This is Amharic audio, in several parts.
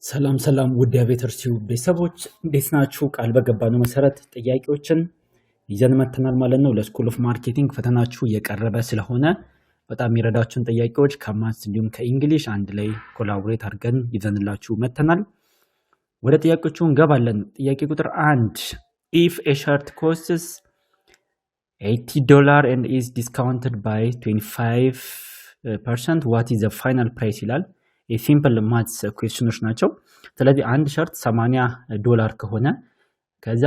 ሰላም ሰላም ውድ የቤተር ቲዩብ ቤተሰቦች፣ እንዴት ናችሁ? ቃል በገባነው መሰረት ጥያቄዎችን ይዘን መጥተናል ማለት ነው። ለ School of Marketing ፈተናችሁ እየቀረበ ስለሆነ በጣም የሚረዳችሁን ጥያቄዎች ከ maths እንዲሁም ከ English አንድ ላይ collaborate አድርገን ይዘንላችሁ መጥተናል። ወደ ጥያቄዎቹ እንገባለን። ጥያቄ ቁጥር 1፣ if a shirt costs $80 and is discounted by 25%, what is the final price ይላል። የ simple maths question ኖች ናቸው። ስለዚህ አንድ shirt 80 ዶላር ከሆነ፣ ከዛ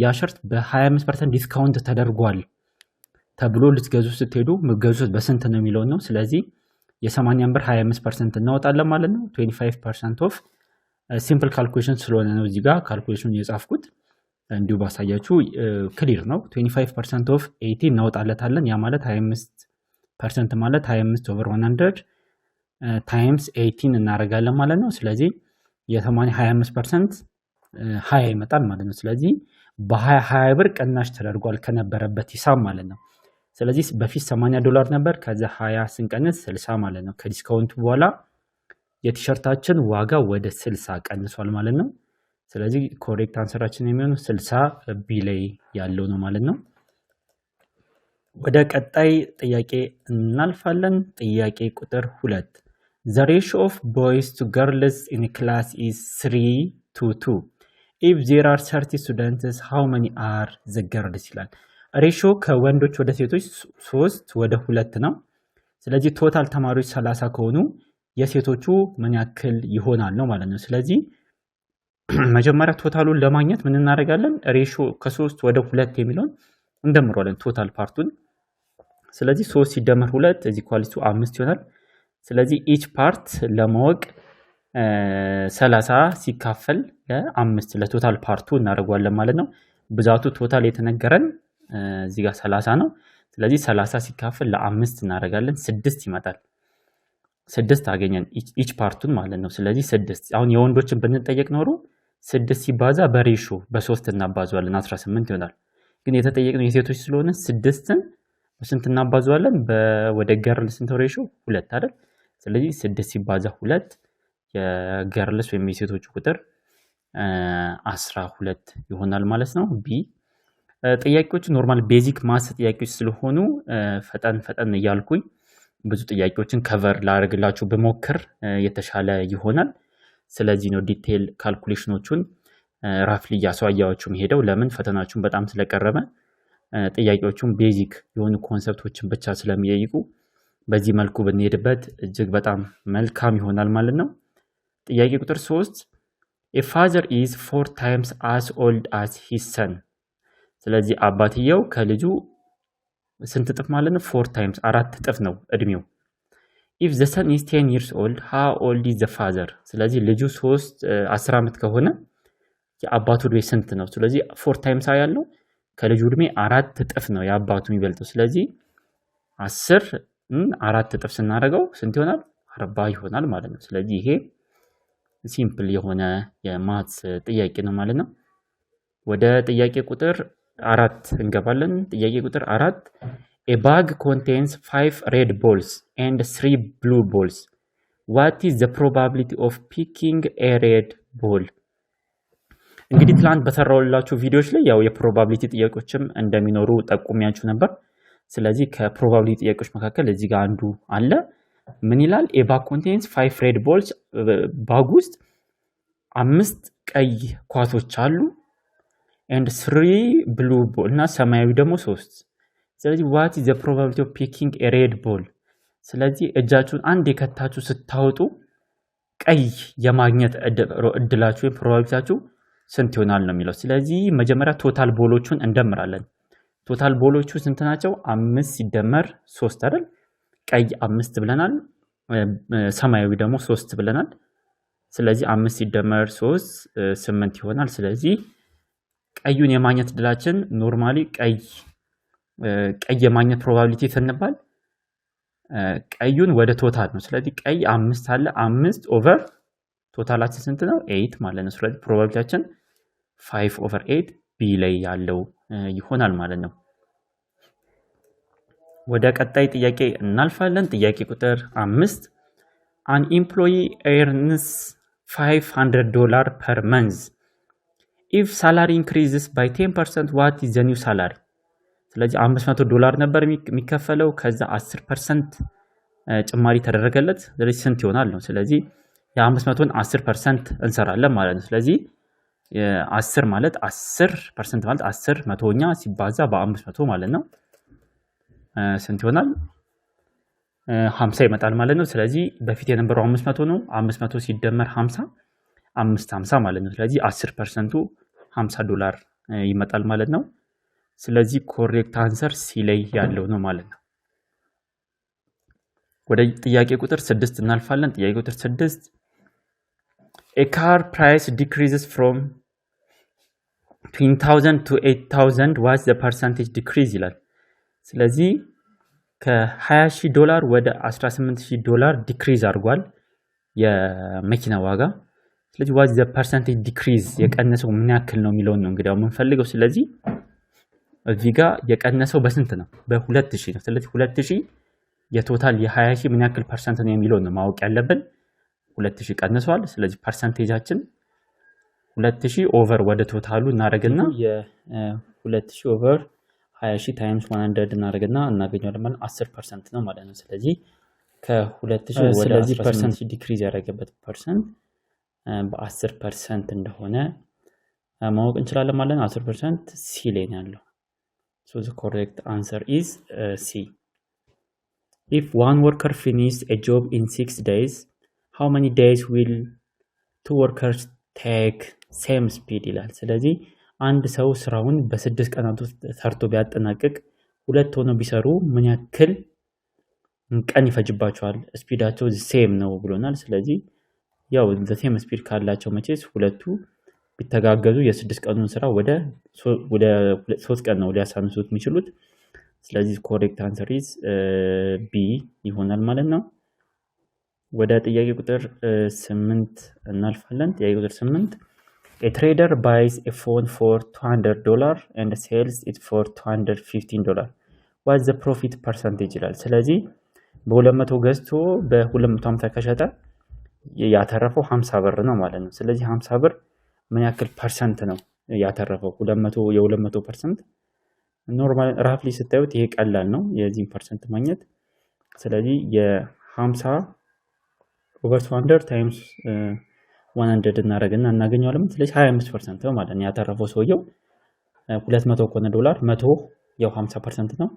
ያ shirt በ25% discount ተደርጓል ተብሎ ልትገዙ ስትሄዱ የምትገዙት በስንት ነው የሚለውን ነው። ስለዚህ የ80 ብር 25% እናወጣለን ማለት ነው። 25% of simple calculation ስለሆነ ነው እዚህ ጋር calculation የጻፍኩት። እንዲሁ ባሳያችሁ clear ነው። 25% of 80 እናወጣለታለን። ያ ማለት 25% ማለት 25 over 100 times 80 እናደርጋለን ማለት ነው። ስለዚህ የ80 25% 20 ይመጣል ማለት ነው። ስለዚህ በ20 20 ብር ቅናሽ ተደርጓል ከነበረበት ሂሳብ ማለት ነው። ስለዚህ በፊት 80 ዶላር ነበር። ከዛ 20 ስንቀንስ 60 ማለት ነው። ከ discount ኡ በኋላ የቲሸርታችን ዋጋ ወደ 60 ቀንሷል ማለት ነው። ስለዚህ correct answer ኣችን የሚሆነው 60 B ላይ ያለው ነው ማለት ነው። ወደ ቀጣይ ጥያቄ እናልፋለን። ጥያቄ ቁጥር 2፣ the ratio of boys to girls in class is 3 to 2. If there are 30 students, how many are the girls ይላል። Ratio ከወንዶች ወደ ሴቶች 3 ወደ 2 ነው። ስለዚህ total ተማሪዎች 30 ከሆኑ የሴቶቹ ምን ያክል ይሆናል ነው ማለት ነው። ስለዚህ መጀመሪያ total ኡን ለማግኘት ምን እናደርጋለን? Ratio ከ3 ወደ 2 የሚለውን እንደምረዋለን total part ኡን። ስለዚህ 3 ሲደመር 2 is equals to 5 ይሆናል። ስለዚህ each part ለማወቅ 30 ሲካፈል ለ5 ለ total part ኡ እናደርገዋለን ማለት ነው። ብዛቱ total የተነገረን እዚህ ጋር 30 ነው። ስለዚህ 30 ሲካፈል ለ5 እናደርጋለን፣ 6 ይመጣል። 6 አገኘን each part ኡን ማለት ነው። ስለዚህ 6፣ አሁን የወንዶችን ብንጠየቅ ኖሮ 6 ሲባዛ በ ratio በ3 እናባዘዋለን፣ 18 ይሆናል። ግን የተጠየቅነው የሴቶች ስለሆነ 6ን በስንት እናባዘዋለን? ወደ girl ስንት ratio? 2 አይደል? ስለዚህ 6 ሲባዛ 2 የ girls ወይም የሴቶቹ ቁጥር 12 ይሆናል ማለት ነው። B። ጥያቄዎቹ normal basic maths ጥያቄዎች ስለሆኑ ፈጠን ፈጠን እያልኩኝ ብዙ ጥያቄዎችን cover ላደርግላችሁ ብሞክር የተሻለ ይሆናል። ስለዚህ ነው detail calculation ኖቹን roughly እያሳየኋችሁ የምሄደው። ለምን? ፈተናችሁን በጣም ስለቀረበ ጥያቄዎቹን basic የሆኑ concept ኦችን ብቻ ስለሚጠይቁ በዚህ መልኩ ብንሄድበት እጅግ በጣም መልካም ይሆናል ማለት ነው። ጥያቄ ቁጥር 3፣ a father is four times as old as his son። ስለዚህ አባትየው ከልጁ ስንት እጥፍ ማለት ነው? Four times፣ 4 እጥፍ ነው እድሜው። If the son is 10 years old, how old is the father? ስለዚህ ልጁ 10 ዓመት ከሆነ የአባቱ እድሜ ስንት ነው? ስለዚህ four times ያለው ከልጁ እድሜ 4 እጥፍ ነው የአባቱ የሚበልጠው። ስለዚህ 10 4 እጥፍ ስናደርገው ስንት ይሆናል? 40 ይሆናል ማለት ነው። ስለዚህ ይሄ simple የሆነ የ maths ጥያቄ ነው ማለት ነው። ወደ ጥያቄ ቁጥር 4 እንገባለን። ጥያቄ ቁጥር 4፣ a bag contains five red balls and three blue balls. What is the probability of picking a red ball? እንግዲህ ትላንት በሰራሁላችሁ ቪዲዮዎች ላይ ያው የ probability ጥያቄዎችም እንደሚኖሩ ጠቁሜያችሁ ነበር። ስለዚህ ከ probability ጥያቄዎች መካከል እዚህ ጋር አንዱ አለ። ምን ይላል? A bag contains five red balls፣ bag ውስጥ አምስት ቀይ ኳሶች አሉ፣ and three blue ball እና ሰማያዊ ደግሞ ሶስት። ስለዚህ what is the probability of picking a red ball? ስለዚህ እጃችሁን አንዴ ከታችሁ ስታወጡ ቀይ የማግኘት እድላችሁ ወይም probability ያችሁ ስንት ይሆናል ነው የሚለው። ስለዚህ መጀመሪያ total ball ኦቹን እንደምራለን። Total ball ኦቹ ስንት ናቸው? አምስት ሲደመር ሶስት አይደል? ቀይ አምስት ብለናል፣ ሰማያዊ ደግሞ ሶስት ብለናል። ስለዚህ አምስት ሲደመር ሶስት 8 ይሆናል። ስለዚህ ቀዩን የማግኘት እድላችን normally ቀይ የማግኘት probability ስንባል ቀዩን ወደ total ነው። ስለዚህ ቀይ አምስት አለ፣ አምስት over total ኣችን ስንት ነው? 8 ማለት ነው። ስለዚህ probability ያችን 5 over 8 B ላይ ያለው ይሆናል ማለት ነው። ወደ ቀጣይ ጥያቄ እናልፋለን። ጥያቄ ቁጥር 5፣ an employee earns $500 per month. If salary increases by 10%, what is the new salary? ስለዚህ 500 ዶላር ነበር የሚከፈለው፣ ከዛ 10% ጭማሪ ተደረገለት። ስለዚህ ስንት ይሆናል ነው። ስለዚህ የ500ን 10% እንሰራለን ማለት ነው። ስለዚህ 10 ማለት 10% ማለት 10 መቶኛ ሲባዛ በ500 ማለት ነው። ስንት ይሆናል? 50 ይመጣል ማለት ነው። ስለዚህ በፊት የነበረው 500 ነው። 500 ሲደመር 50 550 ማለት ነው። ስለዚህ 10%ቱ 50 ዶላር ይመጣል ማለት ነው። ስለዚህ correct answer C ላይ ያለው ነው ማለት ነው። ወደ ጥያቄ ቁጥር 6 እናልፋለን። ጥያቄ ቁጥር 6፣ a car price decreases from 20,000 to 8,000, what's the percentage decrease ይላል። ስለዚህ ከ20 ሺህ ዶላር ወደ 18 ሺህ ዶላር decrease አድርጓል የመኪና ዋጋ። ስለዚህ what's the percentage decrease፣ የቀነሰው ምን ያክል ነው የሚለውን ነው እንግዲህ የምንፈልገው። ስለዚህ እዚህ ጋር የቀነሰው በስንት ነው? በ2000 ነው። ስለዚህ 2000 የ total የ20 ሺህ ምን ያክል percent ነው የሚለውን ነው ማወቅ ያለብን። 2000 ቀንሷል። ስለዚህ percentage ኣችን 2000 over ወደ total ኡ እናደርግና የ2000 over 20 ሺህ times 100 እናደርግና እናገኘዋለን ማለት 10% ነው ማለት ነው። ስለዚህ ከ2000 ወደ ስለዚህ percent decrease ያደረገበት percent በ10% እንደሆነ ማወቅ እንችላለን ማለት ነው። 10% C ላይ ነው ያለው። So the correct answer is C. If one worker finish a job in 6 days, how many days will two workers take same speed ይላል። ስለዚህ አንድ ሰው ስራውን በ6 ቀናት ውስጥ ሰርቶ ቢያጠናቅቅ ሁለት ሆነው ቢሰሩ ምን ያክል ቀን ይፈጅባቸዋል? Speed ኣቸው same ነው ብሎናል። ስለዚህ ያው same speed ካላቸው መቼስ ሁለቱ ቢተጋገዙ የ6 ቀኑን ስራ ወደ 3 ቀን ነው ሊያሳንሱት የሚችሉት። ስለዚህ correct answer is B ይሆናል ማለት ነው። ወደ ጥያቄ ቁጥር 8 እናልፋለን። ጥያቄ ቁጥር 8፣ a trader buys a phone for $200 and sells it for $215, what's the profit percentage ይላል። ስለዚህ በ200 ገዝቶ በ250 ከሸጠ ያተረፈው 50 ብር ነው ማለት ነው። ስለዚህ 50 ብር ምን ያክል percent ነው ያተረፈው? 200 የ200% normal roughly ስታዩት ይሄ ቀላል ነው የዚህን percent ማግኘት። ስለዚህ የ50 over 200 times 100 እናደርግና እናገኘዋለን። ስለዚህ 25% ነው ማለት ነው ያተረፈው ሰውየው። 200 ከሆነ ዶላር 100 ያው 50% ነው።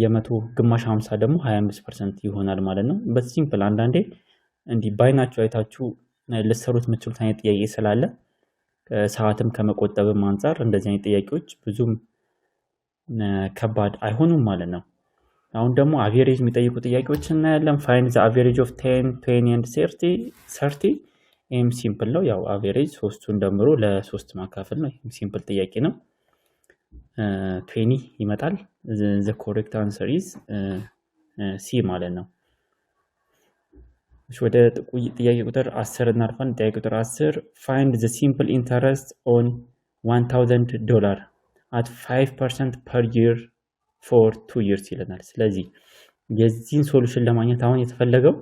የመቶ ግማሽ 50 ደግሞ 25% ይሆናል ማለት ነው። በ simple አንዳንዴ እንዲህ ባይናችሁ አይታችሁ ልትሰሩት የምትችሉት አይነት ጥያቄ ስላለ ሰዓትም ከመቆጠብም አንፃር እንደዚህ አይነት ጥያቄዎች ብዙም ከባድ አይሆኑም ማለት ነው። አሁን ደግሞ average የሚጠይቁ ጥያቄዎች እናያለን። Find the average of 10, 20 and 30። ይህም simple ነው። ያው average ሶስቱን ደምሮ ለሶስት ማካፈል ነው። ይህም simple ጥያቄ ነው። 20 ይመጣል። The correct answer is C ማለት ነው። ወደ ጥያቄ ቁጥር 10 እናልፋለን። ጥያቄ ቁጥር 10፣ find the simple interest on $1000 at 5% per year for 2 years ይለናል። ስለዚህ የዚህን solution ለማግኘት አሁን የተፈለገው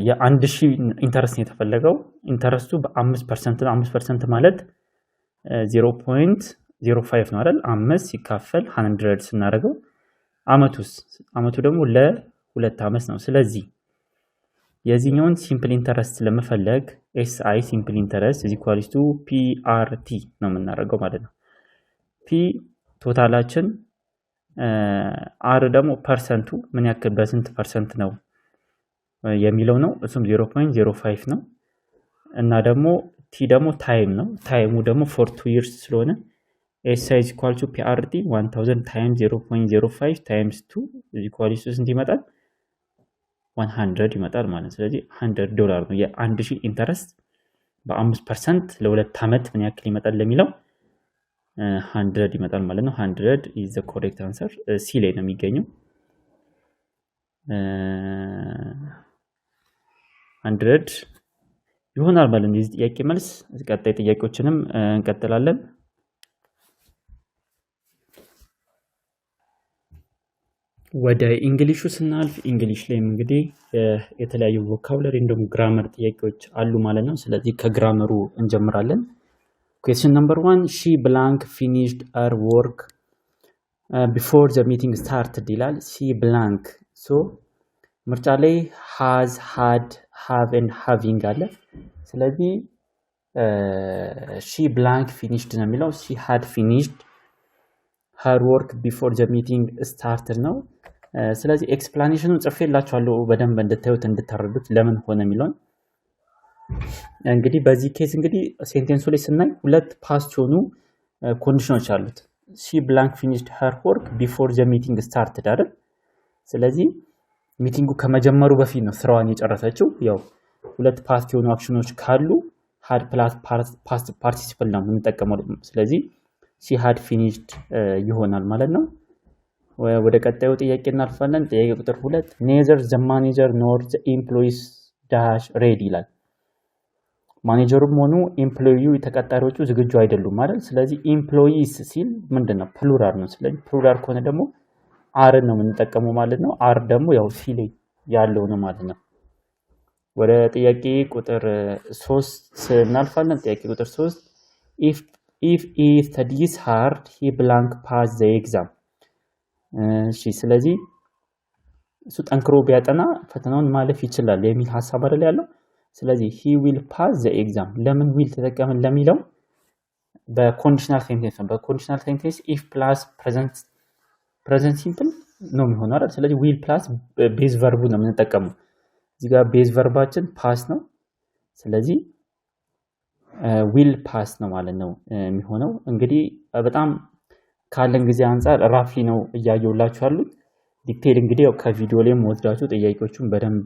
የ1000 interest ነው የተፈለገው። Interest ኡ በ5% ነው። 5% ማለት 0.05 ነው አይደል? አምስት ሲካፈል 100 ስናደርገው አመቱስ፣ አመቱ ደግሞ ለ2 አመት ነው። ስለዚህ የዚህኛውን simple interest ለመፈለግ SI simple interest is equals to PRT ነው የምናደርገው ማለት ነው። P total ኣችን፣ R ደግሞ percent ኡ ምን ያክል በስንት percent ነው የሚለው ነው። እሱም 0.05 ነው እና ደግሞ T ደግሞ time ነው። Time ኡ ደግሞ for 2 years ስለሆነ SI is equal to PRT 1000 times 0.05 times 2 is equal to ስንት ይመጣል? 100 ይመጣል ማለት ነው። ስለዚህ 100 ዶላር ነው የ1000 interest በ5% ለ2 ዓመት ምን ያክል ይመጣል ለሚለው 100 ይመጣል ማለት ነው። 100 is the correct answer፣ C ላይ ነው የሚገኘው። 100 ይሆናል ማለት ነው የዚህ ጥያቄ መልስ። ቀጣይ ጥያቄዎችንም እንቀጥላለን። ወደ English ኡ ስናልፍ English ላይም እንግዲህ የተለያዩ vocabulary እንዲሁም grammar ጥያቄዎች አሉ ማለት ነው። ስለዚህ ከ grammar ኡ እንጀምራለን። Question number 1: she blank finished her work before the meeting started ይላል። She blank, so ምርጫ ላይ has፣ had፣ have and having አለ። ስለዚህ she blank finished ነው የሚለው። She had finished her work before the meeting started ነው። ስለዚህ explanation ኑን ጽፌላችኋለሁ በደንብ እንድታዩት፣ እንድታረዱት ለምን ሆነ የሚለውን። እንግዲህ በዚህ case እንግዲህ sentence ኡ ላይ ስናይ ሁለት past የሆኑ condition ኖች አሉት። She blank finished her work before the meeting started አይደል? ስለዚህ meeting ኡ ከመጀመሩ በፊት ነው ስራዋን የጨረሰችው። ያው ሁለት past የሆኑ action ኖች ካሉ had plus past participle ነው የምንጠቀመው። ስለዚህ she had finished ይሆናል ማለት ነው። ወደ ቀጣዩ ጥያቄ እናልፋለን። ጥያቄ ቁጥር 2: neither the manager nor the employees dash ready ይላል። ማኔጀሩም ሆኑ employee ው ተቀጣሪዎቹ ዝግጁ አይደሉም ማለት። ስለዚህ employees ሲል ምንድን ነው? Plural ነው። ስለዚህ plural ከሆነ ደግሞ are ን ነው የምንጠቀመው ማለት ነው። Are ደግሞ ያው C ላይ ያለው ነው ማለት ነው። ወደ ጥያቄ ቁጥር 3 እናልፋለን። ጥያቄ ቁጥር 3: if he studies hard, he blank pass the exam። እሺ፣ ስለዚህ እሱ ጠንክሮ ቢያጠና ፈተናውን ማለፍ ይችላል የሚል ሀሳብ አይደል ያለው። ስለዚህ he will pass the exam። ለምን will ተጠቀምን ለሚለው በ conditional sentence ነው። በ conditional sentence if plus present simple ነው የሚሆነው አይደል? ስለዚህ will plus base verb ኡ ነው የምንጠቀመው። እዚህ ጋር base verb ኣችን pass ነው። ስለዚህ will pass ነው ማለት ነው የሚሆነው። እንግዲህ በጣም ካለን ጊዜ አንጻር roughly ነው እያየሁላችሁ ያሉት። Detail እንግዲህ ያው ከቪዲዮ ላይም ወስዳችሁ ጥያቄዎቹን በደንብ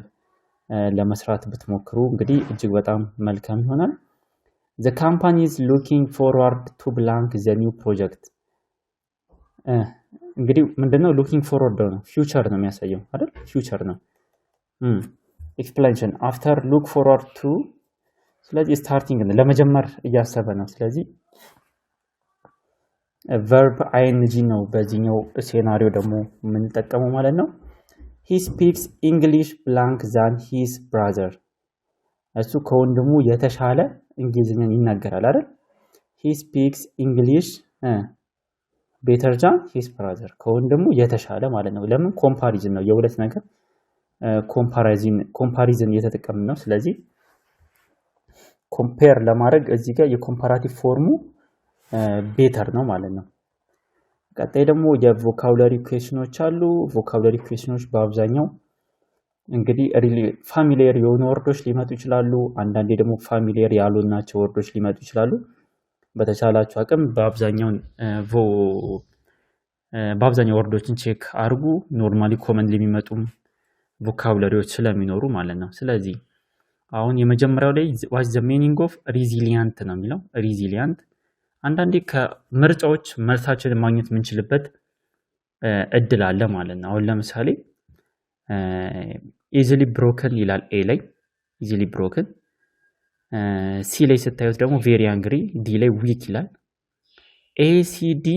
ለመስራት ብትሞክሩ እንግዲህ እጅግ በጣም መልካም ይሆናል። The company is looking forward to blank the new project። እንግዲህ ምንድነው? Looking forward ነው፣ future ነው የሚያሳየው አይደል? Future ነው። Explanation after look forward to፣ ስለዚህ starting ነው፣ ለመጀመር እያሰበ ነው። ስለዚህ verb ing ነው በዚህኛው scenario ደግሞ የምንጠቀመው ማለት ነው። He speaks English blank than his brother። እሱ ከወንድሙ የተሻለ እንግሊዝኛን ይናገራል አይደል? He speaks English better than his brother፣ ከወንድሙ የተሻለ ማለት ነው። ለምን? Comparison ነው፣ የሁለት ነገር comparison እየተጠቀምን ነው። ስለዚህ compare ለማድረግ እዚህ ጋር የ comparative form ኡ better ነው ማለት ነው። ቀጣይ ደግሞ የ vocabulary question ኖች አሉ። Vocabulary question ኖች በአብዛኛው እንግዲህ familiar የሆኑ word ኦች ሊመጡ ይችላሉ። አንዳንዴ ደግሞ familiar ያልሆናቸው word ኦች ሊመጡ ይችላሉ። በተቻላችሁ አቅም በአብዛኛው word ኦችን check አድርጉ። Normally common የሚመጡም vocabulary ዎች ስለሚኖሩ ማለት ነው። ስለዚህ አሁን የመጀመሪያው ላይ "What's the meaning of resilient?" ነው የሚለው። Resilient አንዳንዴ ከምርጫዎች መልሳችንን ማግኘት የምንችልበት እድል አለ ማለት ነው። አሁን ለምሳሌ easily broken ይላል A ላይ፣ easily broken፣ C ላይ ስታዩት ደግሞ very angry፣ D ላይ weak ይላል። A፣ C፣ D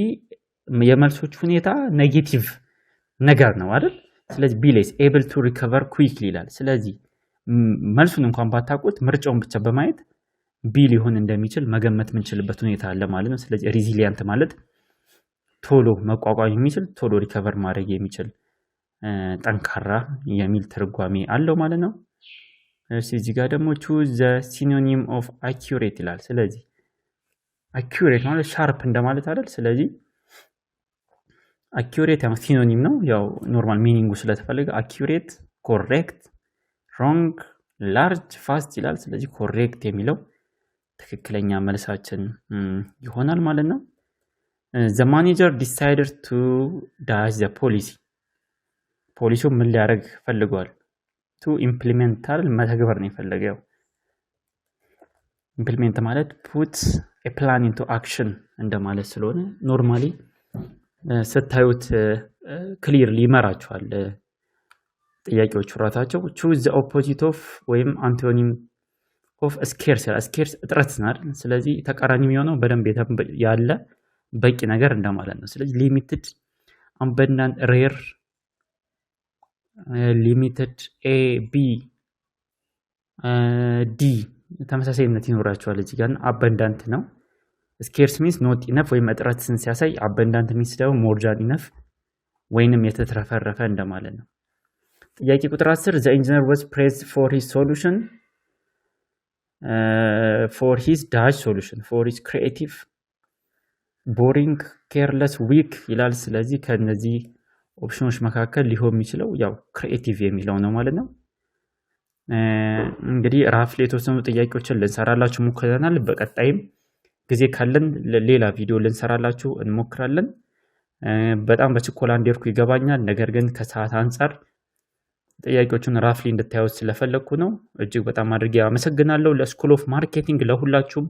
የመልሶች ሁኔታ negative ነገር ነው አይደል? ስለዚህ B ላይ able to recover quickly ይላል። ስለዚህ መልሱን እንኳን ባታውቁት ምርጫውን ብቻ በማየት B ሊሆን እንደሚችል መገመት የምንችልበት ሁኔታ አለ ማለት ነው። ስለዚህ resilient ማለት ቶሎ መቋቋም የሚችል፣ ቶሎ recover ማድረግ የሚችል፣ ጠንካራ የሚል ትርጓሜ አለው ማለት ነው። እሺ፣ እዚህ ጋር ደግሞ "Choose the synonym of accurate" ይላል። ስለዚህ accurate ማለት sharp እንደማለት አይደል? ስለዚህ accurate ያው synonym ነው። ያው normal meaning ኡ ስለተፈለገ accurate፣ correct፣ wrong፣ large፣ fast ይላል። ስለዚህ correct የሚለው ትክክለኛ መልሳችን ይሆናል ማለት ነው። The manager decided to dash the policy። ፖሊሲው ምን ሊያደርግ ፈልጓል? To implement አይደል? መተግበር ነው የፈለገው። Implement ማለት put plan into action እንደማለት ስለሆነ normally ስታዩት clear ይመራችኋል። ጥያቄዎቹ ራሳቸው "Choose the opposite of" ወይም antonym of scarce። Scarce እጥረት ነው አይደል? ስለዚህ ተቃራኒ የሚሆነው በደንብ ያለ፣ በቂ ነገር እንደማለት ነው። ስለዚህ limited፣ abundant፣ rare Limited፣ A፣ B፣ D ተመሳሳይነት ይኖራቸዋል። እዚህ ጋር abundant ነው። Scarce means not enough ወይም እጥረትን ሲያሳይ፣ abundant means ደግሞ more than enough ወይንም የተትረፈረፈ እንደማለት ነው። ጥያቄ ቁጥር 10፣ the engineer was praised for his solution, for his dash solution, for his creative, boring, careless, weak ይላል። ስለዚህ ከነዚህ ኦፕሽኖች መካከል ሊሆን የሚችለው ያው creative የሚለው ነው ማለት ነው። እንግዲህ roughly የተወሰኑ ጥያቄዎችን ልንሰራላችሁ ሞክረናል። በቀጣይም ጊዜ ካለን ሌላ ቪዲዮ ልንሰራላችሁ እንሞክራለን። በጣም በችኮላ እንደሄድኩ ይገባኛል። ነገር ግን ከሰዓት አንጻር ጥያቄዎቹን roughly እንድታዩት ስለፈለግኩ ነው። እጅግ በጣም አድርጌ አመሰግናለሁ። ለ School of Marketing ለሁላችሁም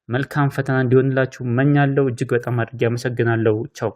መልካም ፈተና እንዲሆንላችሁ እመኛለሁ። እጅግ በጣም አድርጌ አመሰግናለሁ። ቻው።